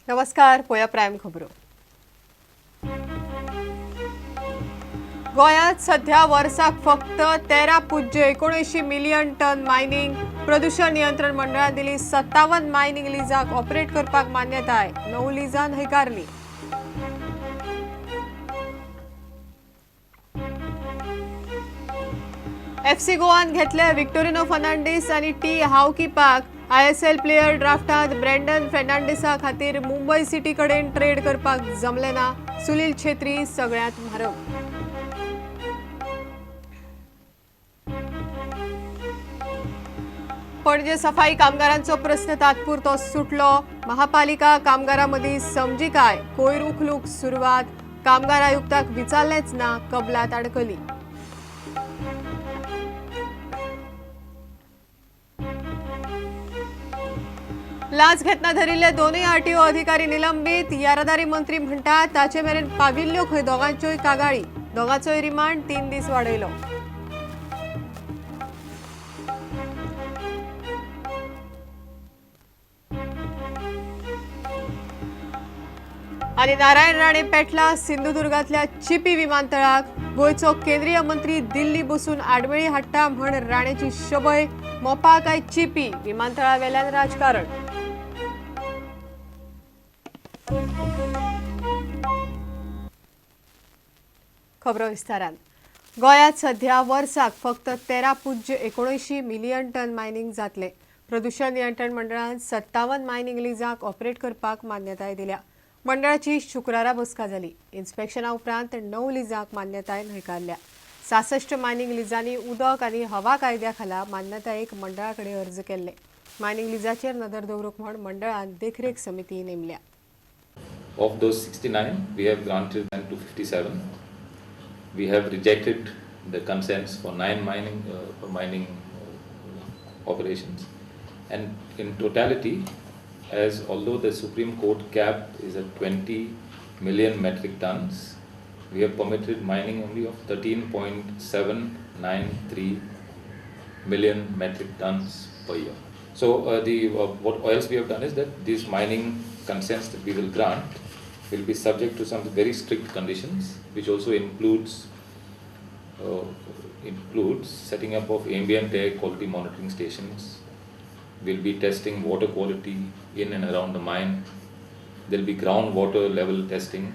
नमस्कार, पळोवया प्रायम खबरो. गोंयांत सध्या वर्साक फक्त 13.79 मिलियन टन मायनिंग. प्रदूषण नियंत्रण मंडळान दिली 57 मायनिंग लिजाक ऑपरेट करपाक मान्यताय, 9 लिजां न्हयकारली. एफसी गोवान घेतले विक्टोरिनो फर्नांडीस आनी टी हावकीपाक. आयएसएल प्लेयर ड्राफ्टात ब्रँडन फर्नांडीसा खातीर मुंबय सिटी कडेन ट्रेड करपाक जमले ना. सुनील छेत्री सगळ्यांत म्हारग. पणजे सफाई कामगारांचो प्रस्न तात्पुरतो सुटलो. महापालिका कामगारां मदीं समजिकाय, कोयर उखलूंक सुरवात. कामगार आयुक्ताक विचारलेंच ना, कबलात आडकली. लाच घेतना धरिल्ले दोनूय आरटीओ अधिकारी निलंबीत. येरादारी मंत्री म्हणटात ताचे मेरेन पाविल्ल्यो खंय दोगांच्योय कागाळी. दोगांचोय रिमांड 3 दीस वाडयलो. आनी नारायण राणे पेटला सिंधुदुर्गांतल्या चिपी विमानतळाक. गोंयचो केंद्रीय मंत्री दिल्ली बसून आडमेळी हाडटा म्हण राणेची शबय. मोपा काय चिपी विमानतळा वेल्यान राजकारण. खबरो विस्तारान. गोंयांत सध्या वर्साक फक्त 13.79 मिलियन टन मायनिंग जातले. प्रदूषण नियंत्रण मंडळान 57 मायनिंग लिजांक ऑपरेट करपाक मान्यताय दिल्या. मंडळाची शुक्रारा बसका जाली. इन्स्पेक्शना उपरांत 9 लिजांक मान्यताय न्हयकारल्या. 66 मायनिंग लिजांनी उदक आनी हवा कायद्या खाला मान्यतायेक मंडळा कडेन अर्ज केल्ले. मायनिंग लिजाचेर नदर दवरूंक म्हण मंडळान देखरेख समिती नेमल्या. Of those 69, we have granted them to 57. We have rejected the consents for 9 mining operations, and in totality, as although the Supreme Court cap is at 20 million metric tons, we have permitted mining only of 13.793 million metric tons per year. So what else we have done is that these mining consents that we will grant will be subject to some very strict conditions, which also includes setting up of ambient air quality monitoring stations. We'll be testing water quality in and around the mine. There'll be groundwater level testing,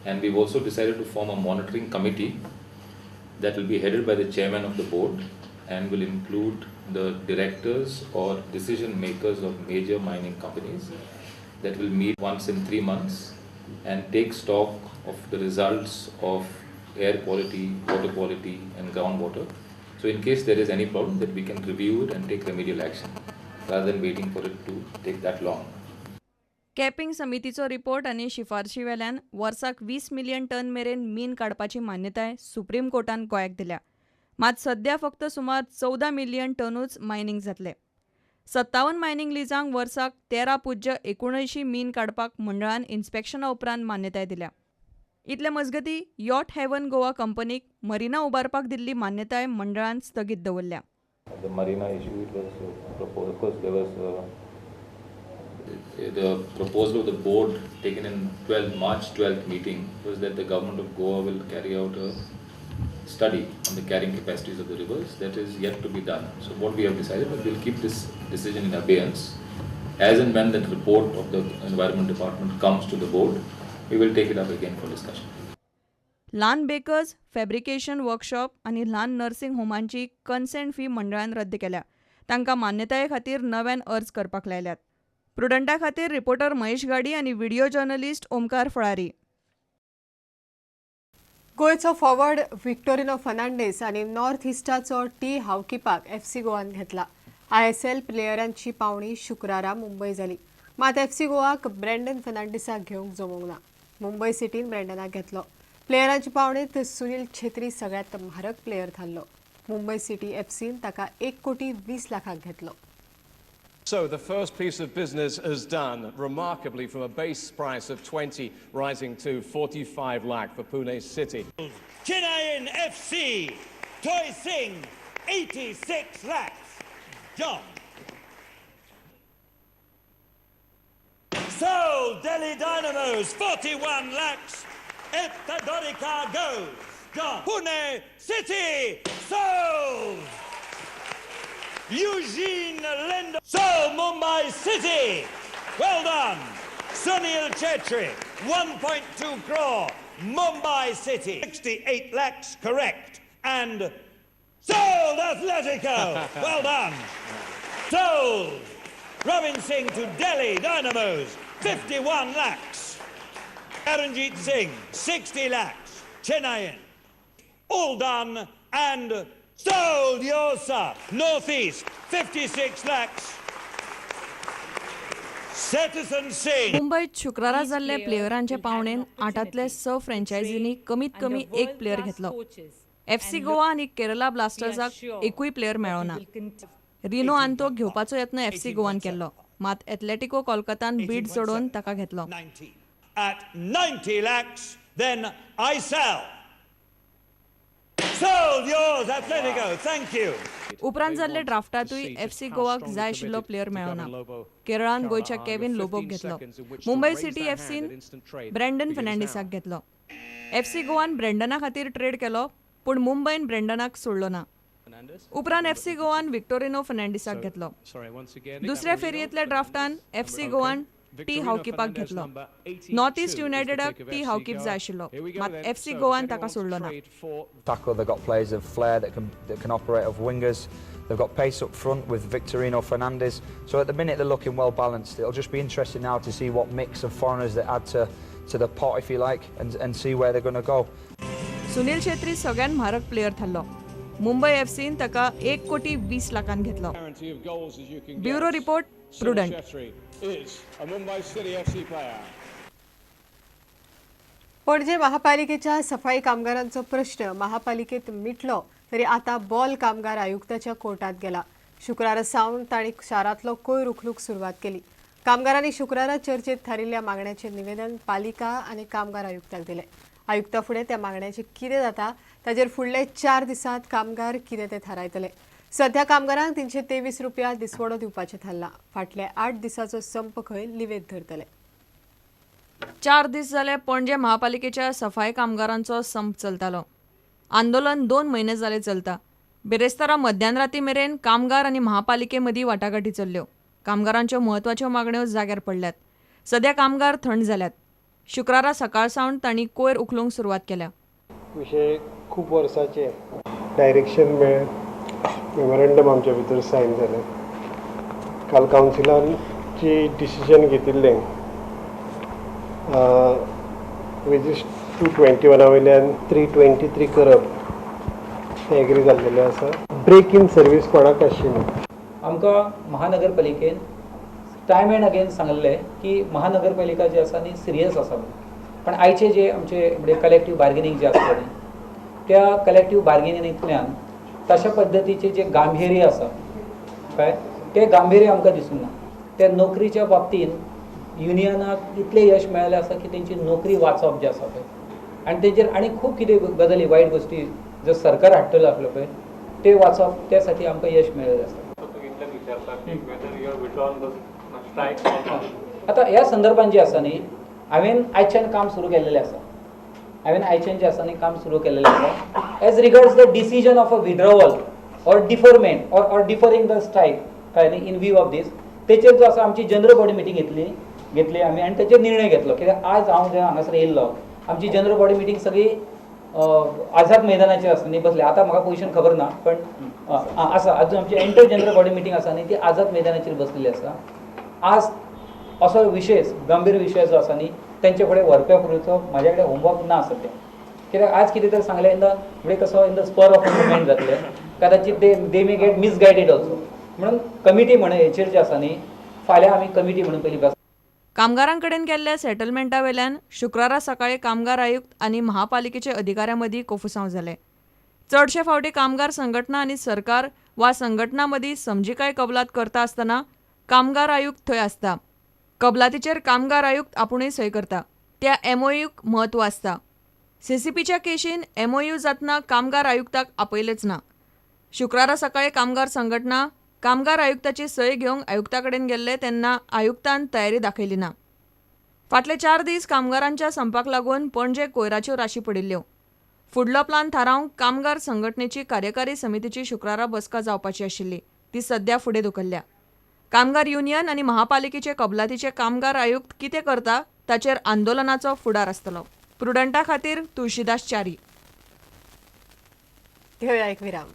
and we've also decided to form a monitoring committee that will be headed by the chairman of the board and will include the directors or decision makers of major mining companies that will meet once in 3 months and take stock of the results of air quality, water quality and groundwater. So in case there is any problem, that we can review it and take remedial action rather than waiting for it to take that long. Capping समितीचो report आनी शिफारशी वेल्यान वर्साक 20 million ton मेरेन मीन काडपाची मान्यताय supreme कोर्टान गोंयाक दिल्या. मात सध्या फक्त सुमार 14 मिलियन टनूच मायनिंग जातले. 57 मायनिंग लिजांक वर्साक 13.79 मीन काडपाक मंडळान इन्स्पेक्शना उपरांत मान्यताय दिल्या. इतले मजगती यॉट हेवन गोवा कंपनीक मरिना उबारपाक दिल्ली मान्यताय मंडळान स्थगीत दवरल्या. The marina issue, it was proposed. Of course, there was the proposal of the board taken in March 12th meeting was that the government of Goa will carry out a study on the carrying capacities of the rivers. That is yet to be done. So what we have decided is we'll keep this decision in abeyance. As and when that report of the Environment Department comes to the board, we will take it up again for discussion. ल्हान bakers, fabrication workshop आनी ल्हान nursing होमांची consent fee मंडळान रद्द केल्या. तांकां मान्यताये खातीर नव्यान अर्ज करपाक लायल्यात. प्रुडंटा खातीर रिपोर्टर महेश गाडी आनी व्हिडिओ जर्नलिस्ट ओमकार फळारी. गोंयचो फॉरवर्ड विक्टोरिनो फर्नांडीस आनी नॉर्थ इस्टाचो टी हावकीपाक एफसी गोवान घेतला. आयएसएल प्लेयरांची पावणी शुक्रारा मुंबय जाली. मात एफसी गोवाक ब्रँडन फर्नांडीसाक घेवंक जमूंक ना. मुंबय सिटीन ब्रँडनाक घेतलो. प्लेयरांची पावणेंत सुनील छेत्री सगळ्यांत म्हारग प्लेयर थारलो. मुंबय सिटी एफसीन ताका 1 कोटी 20 लाखांक घेतलो. So the first piece of business is done, remarkably from a base price of 20 rising to 45 lakh for Pune City. Chennaiyin FC, Toy Singh, 86 lakhs. John. Sold. Delhi Dynamos, 41 lakhs. Eftadorika goes. Gone. Pune City sold. Eugene Lindo. Sold Mumbai City. Well done. Sunil Chhetri, 1.2 crore. Mumbai City, 68 lakhs, correct. And sold Atletico. Well done. Sold. Robin Singh to Delhi Dynamos, 51 lakhs. Karanjit Singh, 60 lakhs. Chennaiyin. All done and sold Yosa. Northeast, 56 lakhs. Citizen Singh. मुंबयत शुक्रारा जाल्ले प्लेयरांचे पावणेन आठांतले स फ्रँचायझींनी कमीत कमी एक player घेतलो. FC Goa आनी केरला ब्लास्टर्साक एकूय player मेळ्ळो ना. रिनो आंतोक घेवपाचो यत्न एफसी गोवान केल्लो, मात एथलेटिको कोलकातान बीड चडोवन ताका घेतलो. 90. At 90 lakhs, then I sell. Sold yours, Atletico. Thank you. उपरांत जाल्ले ड्राफ्टांतूय एफसी गोवाक जाय आशिल्लो प्लेयर मेळ्ळो ना. केरळान गोंयच्या केव्हीन लोबोक घेतलो. मुंबय सिटी एफसीन ब्रँडन फर्नांडीसाक घेतलो. एफसी गोवान ब्रँडना खातीर ट्रेड केलो, पूण मुंबयन ब्रँडनाक सोडलो ना. उपरांत एफसी गोवान विक्टोरिनो फर्नांडीसाक घेतलो. दुसऱ्या फेरयेंतल्या ड्राफ्टान एफसी गोवान टी हावकीपाक घेतलो. नॉर्थ ईस्ट युनायटेडाक टी हावकीप जाय आशिल्लो, मात एफसी गोवान ताका सोडलो ना. Tackle, they've got players of flair that can operate of wingers. They've got pace up front with Victorino Fernandez. So at the minute they're looking well balanced. It'll just be interesting now to see what mix of foreigners they add to the pot, if you like, and see where they're going to go. Sunil Chhetri सगळ्यात म्हारग player थारलो. मुंबय एफसीन ताका 1 कोटी 20 लाखान घेतलो. Bureau report, Prudent. Is a Mumbai City FC player. Panaji महापालिकेच्या सफाई कामगारांचो प्रश्न महापालिकेत मिटलो तरी आता बॉल कामगार आयुक्ताच्या कोर्टात गेला. शुक्रारा सावन तांणी शारांतलो कोयर उखलूंक सुरवात केली. कामगारांनी शुक्रारा चर्चेत थारिल्ल्या मागण्याचें निवेदन पालिका आनी कामगार आयुक्ताक दिलें. आयुक्ता फुडें त्या मागण्याचें कितें जाता ताजेर फुडले 4 दिसांत कामगार कितें तें थारायतले. सध्या कामगारांक 323 रुपया दिसवडो दिवपाचें थारलां. फाटल्या 8 दिसांचो संप खंय लिवेत धरतले. 4 दीस जाले पणजे महापालिकेच्या सफाई कामगारांचो संप चलतालो. आंदोलन 2 म्हयने जाले चलता. बिरेस्तारा मध्यानराती मेरेन कामगार आनी महापालिके मदीं वाटाघाटी चल्ल्यो. कामगारांच्यो म्हत्वाच्यो मागण्यो जाग्यार पडल्यात. सध्या कामगार थंड जाल्यात. शुक्रारा सकाळ सावन तांणी कोयर उखलूंक सुरवात केल्या. विशय खूब वर्साचे डायरेक्शन मेळ्ळें, मेमोरंडम आमच्या भितर सायन जालें. काल कावन्सिलान जी डिसिजन घेतिल्लें, वेजीस 221 वयल्यान 323 करप, तें एग्री जाल्लेलें आसा. ब्रेक इन सर्वीस कोणाक आसची न्हू. आमकां महानगरपालिकेन टायम एंड अगेन सांगलें की महानगरपालिका जी आसा न्ही सिरियस आसा म्हणून. पण आयचे जे आमचे म्हणजे कलेक्टीव बार्गेनींग जे आसता न्ही, त्या कलेक्टीव बार्गेनिंगांतल्यान तशा पद्दतीचे जे गांभीर्य आसा, कळ्ळें, तें गांभीर्य आमकां दिसूंक ना. त्या नोकरीच्या बाबतींत युनियनाक इतलें यश मेळ्ळें आसा की तेंची नोकरी वाचप जें आसा पळय, आनी तेजेर आनी खूब कितें गजाली, वायट गोश्टी जर सरकार हाडटलो आसलो पळय, ते वाचप, त्या साठी आमकां यश मेळ्ळेलें आसा. विचारता की whether you have withdrawn the strike or not. आतां ह्या संदर्भान जें आसा न्ही, हांवें आयच्यान काम सुरू केल्लेलें आसा. हांवें आयच्यान जें आसा न्ही काम सुरू केल्लेलें आसा. As regards the decision of a withdrawal or deferment or deferring the strike, कळ्ळें न्ही, इन व्यू ऑफ these, तेचेर जो आसा आमची जनरल बॉडी मिटींग घेतली घेतली आमी आनी तेचेर निर्णय घेतलो. कित्याक आज हांव जें हांगासर येयल्लो, आमची जनरल बॉडी मिटींग सगळी आझाद मैदानाचेर आसा न्ही बसली. आतां म्हाका पोजिशन खबर ना, पण आसा. अजून आमची एंटर जनरल बॉडी मिटींग आसा न्ही, ती आझाद मैदानाचेर बसलेली आसा. आज असो विशय, गंभीर विशय जो आसा न्ही, तेंचे फुडें व्हरप्या पुरतो म्हाज्या कडेन होमवर्क ना सद्या. कित्याक आज कितें तरी सांगलें इन the म्हणजे कसो in the spur of moment जातलें, कदाचित they may get misguided also. म्हणून कमिटी म्हणून हेचेर जे आसा न्ही, फाल्यां आमी कमिटी म्हणून पयली बस कामगारांकडेन केल्ल्या सेटलमेंटा वेल्यान शुक्रारा सकाळी कामगार आयुक्त आनी महापालिकेचे अधिकाऱ्यां मदीं कोफुसांव जालें. चडशे फावटी कामगार संघटना आनी सरकार वा संघटना मदीं समजिकाय कबलात करता आसतना कामगार आयुक्त थंय आसता. कबलातीचेर कामगार आयुक्त आपुणूय सय करता. त्या एमओयूक म्हत्व आसता. सीसीपीच्या केशीन एमओयू जातना कामगार आयुक्ताक आपयलेच ना. शुक्रारा सकाळी कामगार संघटना कामगार आयुक्ताची सय घेवंक आयुक्ता कडेन गेल्ले तेन्ना आयुक्तान तयारी दाखयली ना. फाटले 4 दीस कामगारांच्या संपाक लागून पणजे कोयराच्यो राशी पडिल्ल्यो. फुडलो प्लान थारावंक कामगार संघटनेची कार्यकारी समितीची शुक्रारा बसका जावपाची आशिल्ली, ती सध्या फुडें धुकल्ल्या. कामगार युनियन आनी महापालिकेचे कबलातीचे कामगार आयुक्त कितें करता ताचेर आंदोलनाचो फुडार आसतलो. प्रुडंटा खातीर तुळशीदास च्यारी. घेवया एक विराम.